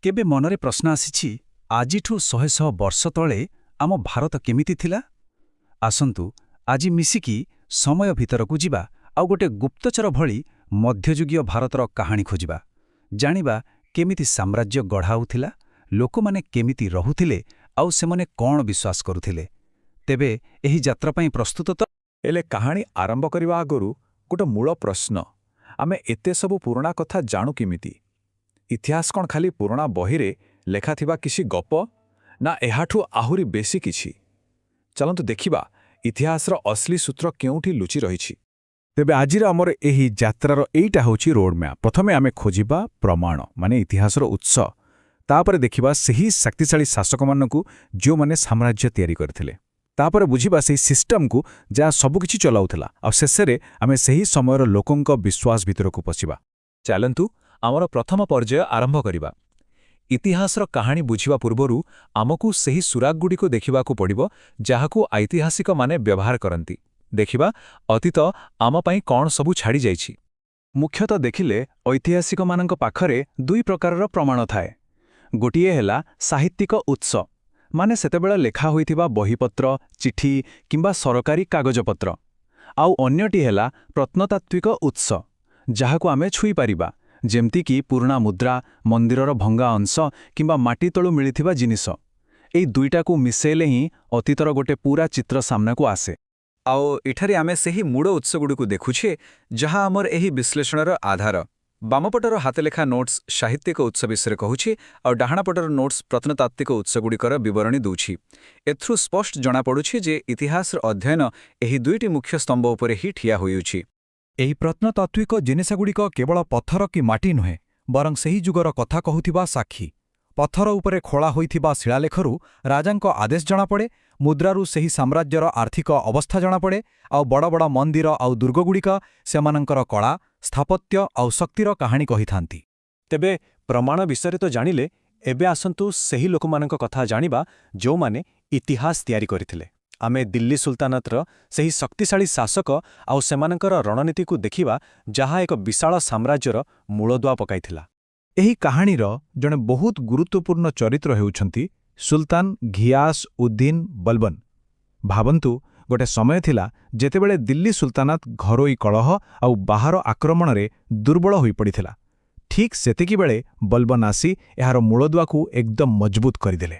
କେବେ ମନରେ ପ୍ରଶ୍ନ ଆସିଛି, ଆଜିଠୁ ଶହେ ଶହ ବର୍ଷ ତଳେ ଆମ ଭାରତ କେମିତି ଥିଲା? ଆସନ୍ତୁ, ଆଜି ମିଶିକି ସମୟ ଭିତରକୁ ଯିବା ଆଉ ଗୋଟେ ଗୁପ୍ତଚର ଭଳି ମଧ୍ୟଯୁଗୀୟ ଭାରତର କାହାଣୀ ଖୋଜିବା। ଜାଣିବା କେମିତି ସାମ୍ରାଜ୍ୟ ଗଢ଼ା ହେଉଥିଲା, ଲୋକମାନେ କେମିତି ରହୁଥିଲେ ଆଉ ସେମାନେ କ'ଣ ବିଶ୍ୱାସ କରୁଥିଲେ। ତେବେ ଏହି ଯାତ୍ରା ପାଇଁ ପ୍ରସ୍ତୁତ ତ? ହେଲେ କାହାଣୀ ଆରମ୍ଭ କରିବା ଆଗରୁ ଗୋଟେ ମୂଳ ପ୍ରଶ୍ନ। ଆମେ ଏତେ ସବୁ ପୁରୁଣା କଥା ଜାଣୁ କେମିତି? ଇତିହାସ କ'ଣ ଖାଲି ପୁରୁଣା ବହିରେ ଲେଖାଥିବା କିଛି ଗପ, ନା ଏହାଠୁ ଆହୁରି ବେଶୀ କିଛି? ଚାଲନ୍ତୁ ଦେଖିବା ଇତିହାସର ଅସଲି ସୂତ୍ର କେଉଁଠି ଲୁଚି ରହିଛି। ତେବେ ଆଜିର ଆମର ଏହି ଯାତ୍ରାର ଏଇଟା ହେଉଛି ରୋଡ୍ ମ୍ୟାପ୍। ପ୍ରଥମେ ଆମେ ଖୋଜିବା ପ୍ରମାଣ, ମାନେ ଇତିହାସର ଉତ୍ସ। ତାପରେ ଦେଖିବା ସେହି ଶକ୍ତିଶାଳୀ ଶାସକମାନଙ୍କୁ, ଯେଉଁମାନେ ସାମ୍ରାଜ୍ୟ ତିଆରି କରିଥିଲେ। ତାପରେ ବୁଝିବା ସେହି ସିଷ୍ଟମକୁ, ଯାହା ସବୁକିଛି ଚଲାଉଥିଲା। ଆଉ ଶେଷରେ ଆମେ ସେହି ସମୟର ଲୋକଙ୍କ ବିଶ୍ୱାସ ଭିତରକୁ ପଶିବା। ଚାଲନ୍ତୁ, ଆମର ପ୍ରଥମ ପର୍ଯ୍ୟାୟ ଆରମ୍ଭ କରିବା। ଇତିହାସର କାହାଣୀ ବୁଝିବା ପୂର୍ବରୁ ଆମକୁ ସେହି ସୁରାଗଗୁଡ଼ିକୁ ଦେଖିବାକୁ ପଡ଼ିବ, ଯାହାକୁ ଐତିହାସିକମାନେ ବ୍ୟବହାର କରନ୍ତି। ଦେଖିବା ଅତୀତ ଆମ ପାଇଁ କ'ଣ ସବୁ ଛାଡ଼ିଯାଇଛି। ମୁଖ୍ୟତଃ ଦେଖିଲେ ଐତିହାସିକମାନଙ୍କ ପାଖରେ ଦୁଇ ପ୍ରକାରର ପ୍ରମାଣ ଥାଏ। ଗୋଟିଏ ହେଲା ସାହିତ୍ୟିକ ଉତ୍ସ, ମାନେ ସେତେବେଳେ ଲେଖା ହୋଇଥିବା ବହିପତ୍ର, ଚିଠି କିମ୍ବା ସରକାରୀ କାଗଜପତ୍ର। ଆଉ ଅନ୍ୟଟି ହେଲା ପ୍ରତ୍ନତାତ୍ତ୍ୱିକ ଉତ୍ସ, ଯାହାକୁ ଆମେ ଛୁଇଁପାରିବା, ଯେମିତିକି ପୁରୁଣା ମୁଦ୍ରା, ମନ୍ଦିରର ଭଙ୍ଗା ଅଂଶ କିମ୍ବା ମାଟି ତଳୁ ମିଳିଥିବା ଜିନିଷ। ଏଇ ଦୁଇଟାକୁ ମିଶେଇଲେ ହିଁ ଅତୀତର ଗୋଟେ ପୁରା ଚିତ୍ର ସାମ୍ନାକୁ ଆସେ। ଆଉ ଏଠାରେ ଆମେ ସେହି ମୂଳ ଉତ୍ସଗୁଡ଼ିକୁ ଦେଖୁଛେ, ଯାହା ଆମର ଏହି ବିଶ୍ଳେଷଣର ଆଧାର। ବାମପଟର ହାତଲେଖା ନୋଟ୍ସ ସାହିତ୍ୟିକ ଉତ୍ସ ବିଷୟରେ କହୁଛି ଆଉ ଡାହାଣପଟର ନୋଟ୍ସ ପ୍ରତ୍ନତାତ୍ତ୍ୱିକ ଉତ୍ସଗୁଡ଼ିକର ବିବରଣୀ ଦେଉଛି। ଏଥିରୁ ସ୍ପଷ୍ଟ ଜଣାପଡ଼ୁଛି ଯେ ଇତିହାସର ଅଧ୍ୟୟନ ଏହି ଦୁଇଟି ମୁଖ୍ୟ ସ୍ତମ୍ଭ ଉପରେ ହିଁ ଠିଆ ହୋଇଅଛି। ଏହି ପ୍ରତ୍ନତାତ୍ତ୍ୱିକ ଜିନିଷଗୁଡ଼ିକ କେବଳ ପଥର କି ମାଟି ନୁହେଁ, ବରଂ ସେହି ଯୁଗର କଥା କହୁଥିବା ସାକ୍ଷୀ। ପଥର ଉପରେ ଖୋଳା ହୋଇଥିବା ଶିଳାଲେଖରୁ ରାଜାଙ୍କ ଆଦେଶ ଜଣାପଡ଼େ, ମୁଦ୍ରାରୁ ସେହି ସାମ୍ରାଜ୍ୟର ଆର୍ଥିକ ଅବସ୍ଥା ଜଣାପଡ଼େ, ଆଉ ବଡ଼ ବଡ଼ ମନ୍ଦିର ଆଉ ଦୁର୍ଗଗୁଡ଼ିକ ସେମାନଙ୍କର କଳା, ସ୍ଥାପତ୍ୟ ଆଉ ଶକ୍ତିର କାହାଣୀ କହିଥାନ୍ତି। ତେବେ ପ୍ରମାଣ ବିଷୟରେ ତ ଜାଣିଲେ, ଏବେ ଆସନ୍ତୁ ସେହି ଲୋକମାନଙ୍କ କଥା ଜାଣିବା, ଯେଉଁମାନେ ଇତିହାସ ତିଆରି କରିଥିଲେ। ଆମେ ଦିଲ୍ଲୀ ସୁଲତାନତର ସେହି ଶକ୍ତିଶାଳୀ ଶାସକ ଆଉ ସେମାନଙ୍କର ରଣନୀତିକୁ ଦେଖିବା, ଯାହା ଏକ ବିଶାଳ ସାମ୍ରାଜ୍ୟର ମୂଳଦୁଆ ପକାଇଥିଲା। ଏହି କାହାଣୀର ଜଣେ ବହୁତ ଗୁରୁତ୍ୱପୂର୍ଣ୍ଣ ଚରିତ୍ର ହେଉଛନ୍ତି ସୁଲତାନ ଘିଆସ ଉଦ୍ଦିନ ବଲବନ। ଭାବନ୍ତୁ, ଗୋଟେ ସମୟ ଥିଲା ଯେତେବେଳେ ଦିଲ୍ଲୀ ସୁଲତାନାତ ଘରୋଇ କଳହ ଆଉ ବାହାର ଆକ୍ରମଣରେ ଦୁର୍ବଳ ହୋଇପଡ଼ିଥିଲା। ଠିକ୍ ସେତିକିବେଳେ ବଲବନ ଆସି ଏହାର ମୂଳଦୁଆକୁ ଏକଦମ ମଜବୁତ କରିଦେଲେ।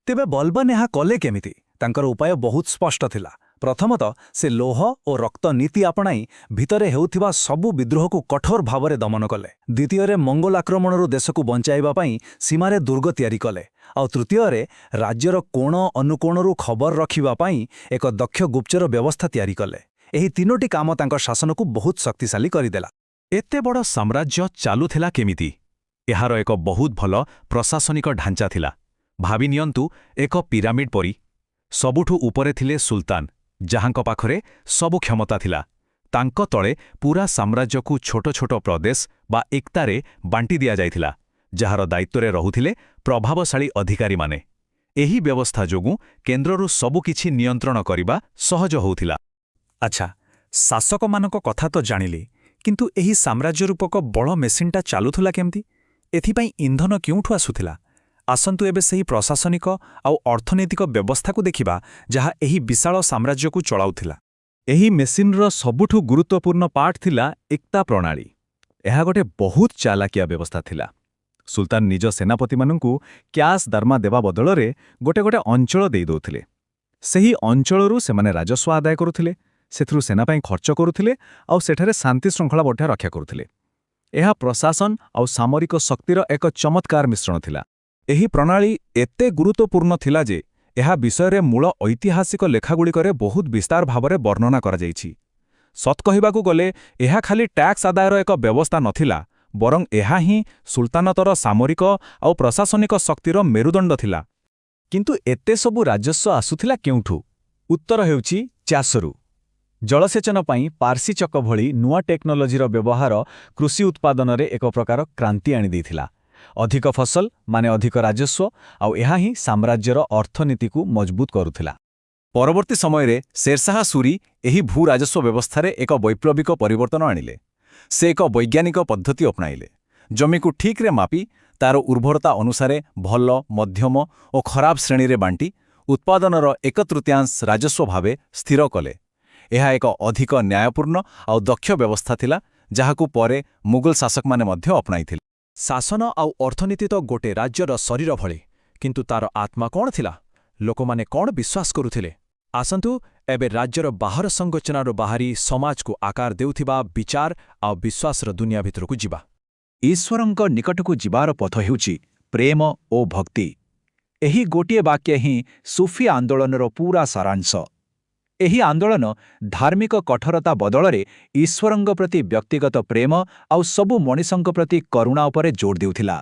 ତେବେ ବଲବନ ଏହା କଲେ କେମିତି? ତାଙ୍କର ଉପାୟ ବହୁତ ସ୍ପଷ୍ଟ ଥିଲା। ପ୍ରଥମତଃ, ସେ ଲୌହ ଓ ରକ୍ତ ନୀତି ଆପଣାଇ ଭିତରେ ହେଉଥିବା ସବୁ ବିଦ୍ରୋହକୁ କଠୋର ଭାବରେ ଦମନ କଲେ। ଦ୍ୱିତୀୟରେ, ମଙ୍ଗୋଲ ଆକ୍ରମଣରୁ ଦେଶକୁ ବଞ୍ଚାଇବା ପାଇଁ ସୀମାରେ ଦୁର୍ଗ ତିଆରି କଲେ। ଆଉ ତୃତୀୟରେ, ରାଜ୍ୟର କୋଣ ଅନୁକୋଣରୁ ଖବର ରଖିବା ପାଇଁ ଏକ ଦକ୍ଷ ଗୁପ୍ତଚର ବ୍ୟବସ୍ଥା ତିଆରି କଲେ। ଏହି ତିନୋଟି କାମ ତାଙ୍କ ଶାସନକୁ ବହୁତ ଶକ୍ତିଶାଳୀ କରିଦେଲା। ଏତେ ବଡ଼ ସାମ୍ରାଜ୍ୟ ଚାଲୁଥିଲା କେମିତି? ଏହାର ଏକ ବହୁତ ଭଲ ପ୍ରଶାସନିକ ଢାଞ୍ଚା ଥିଲା। ଭାବି ନିଅନ୍ତୁ, ଏକ ପିରାମିଡ୍ ପରି। ସବୁଠୁ ଉପରେ ଥିଲେ ସୁଲତାନ, ଯାହାଙ୍କ ପାଖରେ ସବୁ କ୍ଷମତା ଥିଲା। ତାଙ୍କ ତଳେ ପୂରା ସାମ୍ରାଜ୍ୟକୁ ଛୋଟ ଛୋଟ ପ୍ରଦେଶ ବା ଇକ୍ତାରେ ବାଣ୍ଟି ଦିଆଯାଇଥିଲା, ଯାହାର ଦାୟିତ୍ୱରେ ରହୁଥିଲେ ପ୍ରଭାବଶାଳୀ ଅଧିକାରୀମାନେ। ଏହି ବ୍ୟବସ୍ଥା ଯୋଗୁଁ କେନ୍ଦ୍ରରୁ ସବୁକିଛି ନିୟନ୍ତ୍ରଣ କରିବା ସହଜ ହେଉଥିଲା। ଆଚ୍ଛା, ଶାସକମାନଙ୍କ କଥା ତ ଜାଣିଲେ, କିନ୍ତୁ ଏହି ସାମ୍ରାଜ୍ୟ ରୂପକ ବଡ଼ ମେସିନ୍ଟା ଚାଲୁଥିଲା କେମିତି? ଏଥିପାଇଁ ଇନ୍ଧନ କେଉଁଠୁ ଆସୁଥିଲା? ଆସନ୍ତୁ, ଏବେ ସେହି ପ୍ରଶାସନିକ ଆଉ ଅର୍ଥନୈତିକ ବ୍ୟବସ୍ଥାକୁ ଦେଖିବା, ଯାହା ଏହି ବିଶାଳ ସାମ୍ରାଜ୍ୟକୁ ଚଳାଉଥିଲା। ଏହି ମେସିନ୍ର ସବୁଠୁ ଗୁରୁତ୍ୱପୂର୍ଣ୍ଣ ପାର୍ଟ ଥିଲା ଇକ୍ତା ପ୍ରଣାଳୀ। ଏହା ଗୋଟେ ବହୁତ ଚାଲାକିଆ ବ୍ୟବସ୍ଥା ଥିଲା। ସୁଲତାନ ନିଜ ସେନାପତିମାନଙ୍କୁ କ୍ୟାସ୍ ଦରମା ଦେବା ବଦଳରେ ଗୋଟେ ଗୋଟେ ଅଞ୍ଚଳ ଦେଇଦେଉଥିଲେ। ସେହି ଅଞ୍ଚଳରୁ ସେମାନେ ରାଜସ୍ୱ ଆଦାୟ କରୁଥିଲେ, ସେଥିରୁ ସେନା ପାଇଁ ଖର୍ଚ୍ଚ କରୁଥିଲେ ଆଉ ସେଠାରେ ଶାନ୍ତି ଶୃଙ୍ଖଳା ମଧ୍ୟ ରକ୍ଷା କରୁଥିଲେ। ଏହା ପ୍ରଶାସନ ଆଉ ସାମରିକ ଶକ୍ତିର ଏକ ଚମତ୍କାର ମିଶ୍ରଣ ଥିଲା। ଏହି ପ୍ରଣାଳୀ ଏତେ ଗୁରୁତ୍ୱପୂର୍ଣ୍ଣ ଥିଲା ଯେ ଏହା ବିଷୟରେ ମୂଳ ଐତିହାସିକ ଲେଖାଗୁଡ଼ିକରେ ବହୁତ ବିସ୍ତାର ଭାବରେ ବର୍ଣ୍ଣନା କରାଯାଇଛି। ସତ୍ କହିବାକୁ ଗଲେ, ଏହା ଖାଲି ଟ୍ୟାକ୍ସ ଆଦାୟର ଏକ ବ୍ୟବସ୍ଥା ନଥିଲା, ବରଂ ଏହା ହିଁ ସୁଲତାନତର ସାମରିକ ଆଉ ପ୍ରଶାସନିକ ଶକ୍ତିର ମେରୁଦଣ୍ଡ ଥିଲା। କିନ୍ତୁ ଏତେ ସବୁ ରାଜସ୍ୱ ଆସୁଥିଲା କେଉଁଠୁ? ଉତ୍ତର ହେଉଛି ଚାଷରୁ। ଜଳସେଚନ ପାଇଁ ପାର୍ସି ଚକ ଭଳି ନୂଆ ଟେକ୍ନୋଲୋଜିର ବ୍ୟବହାର କୃଷି ଉତ୍ପାଦନରେ ଏକ ପ୍ରକାର କ୍ରାନ୍ତି ଆଣିଦେଇଥିଲା। ଅଧିକ ଫସଲ ମାନେ ଅଧିକ ରାଜସ୍ୱ, ଆଉ ଏହା ହିଁ ସାମ୍ରାଜ୍ୟର ଅର୍ଥନୀତିକୁ ମଜବୁତ କରୁଥିଲା। ପରବର୍ତ୍ତୀ ସମୟରେ ଶେରଶାହ ସୁରୀ ଏହି ଭୂ ରାଜସ୍ୱ ବ୍ୟବସ୍ଥାରେ ଏକ ବୈପ୍ଳବିକ ପରିବର୍ତ୍ତନ ଆଣିଲେ। ସେ ଏକ ବୈଜ୍ଞାନିକ ପଦ୍ଧତି ଅପଣାଇଲେ। ଜମିକୁ ଠିକ୍ରେ ମାପି ତାର ଉର୍ବରତା ଅନୁସାରେ ଭଲ, ମଧ୍ୟମ ଓ ଖରାପ ଶ୍ରେଣୀରେ ବାଣ୍ଟି ଉତ୍ପାଦନର ଏକ ତୃତୀୟାଂଶ ରାଜସ୍ୱ ଭାବେ ସ୍ଥିର କଲେ। ଏହା ଏକ ଅଧିକ ନ୍ୟାୟପୂର୍ଣ୍ଣ ଆଉ ଦକ୍ଷ ବ୍ୟବସ୍ଥା ଥିଲା, ଯାହାକୁ ପରେ ମୁଗଲ ଶାସକମାନେ ମଧ୍ୟ ଅପଣାଇଥିଲେ। ଶାସନ ଆଉ ଅର୍ଥନୀତି ତ ଗୋଟେ ରାଜ୍ୟର ଶରୀର ଭଳି, କିନ୍ତୁ ତାର ଆତ୍ମା କ'ଣ ଥିଲା? ଲୋକମାନେ କ'ଣ ବିଶ୍ୱାସ କରୁଥିଲେ? ଆସନ୍ତୁ ଏବେ ରାଜ୍ୟର ବାହାର ସଂରଚନାରୁ ବାହାରି ସମାଜକୁ ଆକାର ଦେଉଥିବା ବିଚାର ଆଉ ବିଶ୍ୱାସର ଦୁନିଆ ଭିତରକୁ ଯିବା। ଈଶ୍ୱରଙ୍କ ନିକଟକୁ ଯିବାର ପଥ ହେଉଛି ପ୍ରେମ ଓ ଭକ୍ତି। ଏହି ଗୋଟିଏ ବାକ୍ୟ ହିଁ ସୁଫି ଆନ୍ଦୋଳନର ପୂରା ସାରାଂଶ। ଏହି ଆନ୍ଦୋଳନ ଧାର୍ମିକ କଠୋରତା ବଦଳରେ ଈଶ୍ୱରଙ୍କ ପ୍ରତି ବ୍ୟକ୍ତିଗତ ପ୍ରେମ ଆଉ ସବୁ ମଣିଷଙ୍କ ପ୍ରତି କରୁଣା ଉପରେ ଜୋର ଦେଉଥିଲା।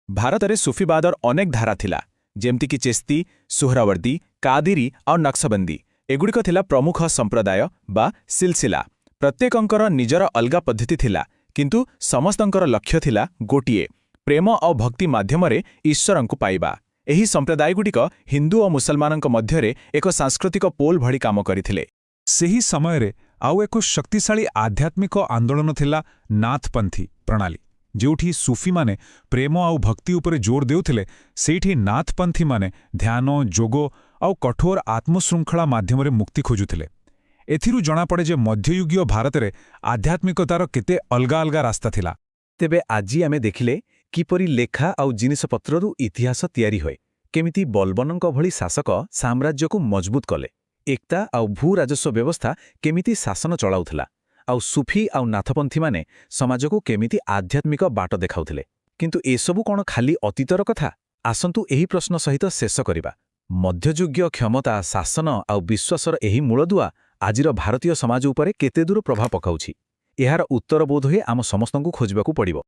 ଭାରତରେ ସୁଫିବାଦର ଅନେକ ଧାରା ଥିଲା, ଯେମିତିକି ଚିସ୍ତି, ସୁହରାୱର୍ଦୀ, କାଦିରି ଆଉ ନକ୍ସବନ୍ଦୀ। ଏଗୁଡ଼ିକ ଥିଲା ପ୍ରମୁଖ ସମ୍ପ୍ରଦାୟ ବା ସିଲସିଲା। ପ୍ରତ୍ୟେକଙ୍କର ନିଜର ଅଲଗା ପଦ୍ଧତି ଥିଲା, କିନ୍ତୁ ସମସ୍ତଙ୍କର ଲକ୍ଷ୍ୟ ଥିଲା ଗୋଟିଏ, ପ୍ରେମ ଆଉ ଭକ୍ତି ମାଧ୍ୟମରେ ଈଶ୍ୱରଙ୍କୁ ପାଇବା। ଏହି ସମ୍ପ୍ରଦାୟଗୁଡ଼ିକ ହିନ୍ଦୁ ଓ ମୁସଲମାନଙ୍କ ମଧ୍ୟରେ ଏକ ସାଂସ୍କୃତିକ ପୋଲ ଭଳି କାମ କରିଥିଲେ। ସେହି ସମୟରେ ଆଉ ଏକ ଶକ୍ତିଶାଳୀ ଆଧ୍ୟାତ୍ମିକ ଆନ୍ଦୋଳନ ଥିଲା ନାଥପନ୍ଥୀ ପ୍ରଣାଳୀ। ଯେଉଁଠି ସୁଫିମାନେ ପ୍ରେମ ଆଉ ଭକ୍ତି ଉପରେ ଜୋର ଦେଉଥିଲେ, ସେଇଠି ନାଥପନ୍ଥୀମାନେ ଧ୍ୟାନ, ଯୋଗ ଆଉ କଠୋର ଆତ୍ମଶୃଙ୍ଖଳା ମାଧ୍ୟମରେ ମୁକ୍ତି ଖୋଜୁଥିଲେ। ଏଥିରୁ ଜଣାପଡ଼େ ଯେ ମଧ୍ୟଯୁଗୀୟ ଭାରତରେ ଆଧ୍ୟାତ୍ମିକତାର କେତେ ଅଲଗା ଅଲଗା ରାସ୍ତା ଥିଲା। ତେବେ ଆଜି ଆମେ ଦେଖିଲେ କିପରି ଲେଖା ଆଉ ଜିନିଷପତ୍ରରୁ ଇତିହାସ ତିଆରି ହୁଏ, କେମିତି ବଲବନଙ୍କ ଭଳି ଶାସକ ସାମ୍ରାଜ୍ୟକୁ ମଜବୁତ କଲେ, ଏକତା ଆଉ ଭୂ-ରାଜସ୍ୱ ବ୍ୟବସ୍ଥା କେମିତି ଶାସନ ଚଳାଉଥିଲା, ଆଉ ସୁଫି ଆଉ ନାଥପନ୍ଥୀମାନେ ସମାଜକୁ କେମିତି ଆଧ୍ୟାତ୍ମିକ ବାଟ ଦେଖାଉଥିଲେ। କିନ୍ତୁ ଏସବୁ କ'ଣ ଖାଲି ଅତୀତର କଥା? ଆସନ୍ତୁ ଏହି ପ୍ରଶ୍ନ ସହିତ ଶେଷ କରିବା। ମଧ୍ୟଯୁଗୀୟ କ୍ଷମତା, ଶାସନ ଆଉ ବିଶ୍ୱାସର ଏହି ମୂଳଦୁଆ ଆଜିର ଭାରତୀୟ ସମାଜ ଉପରେ କେତେଦୂର ପ୍ରଭାବ ପକାଉଛି? ଏହାର ଉତ୍ତର ବୋଧହୁଏ ଆମ ସମସ୍ତଙ୍କୁ ଖୋଜିବାକୁ ପଡ଼ିବ।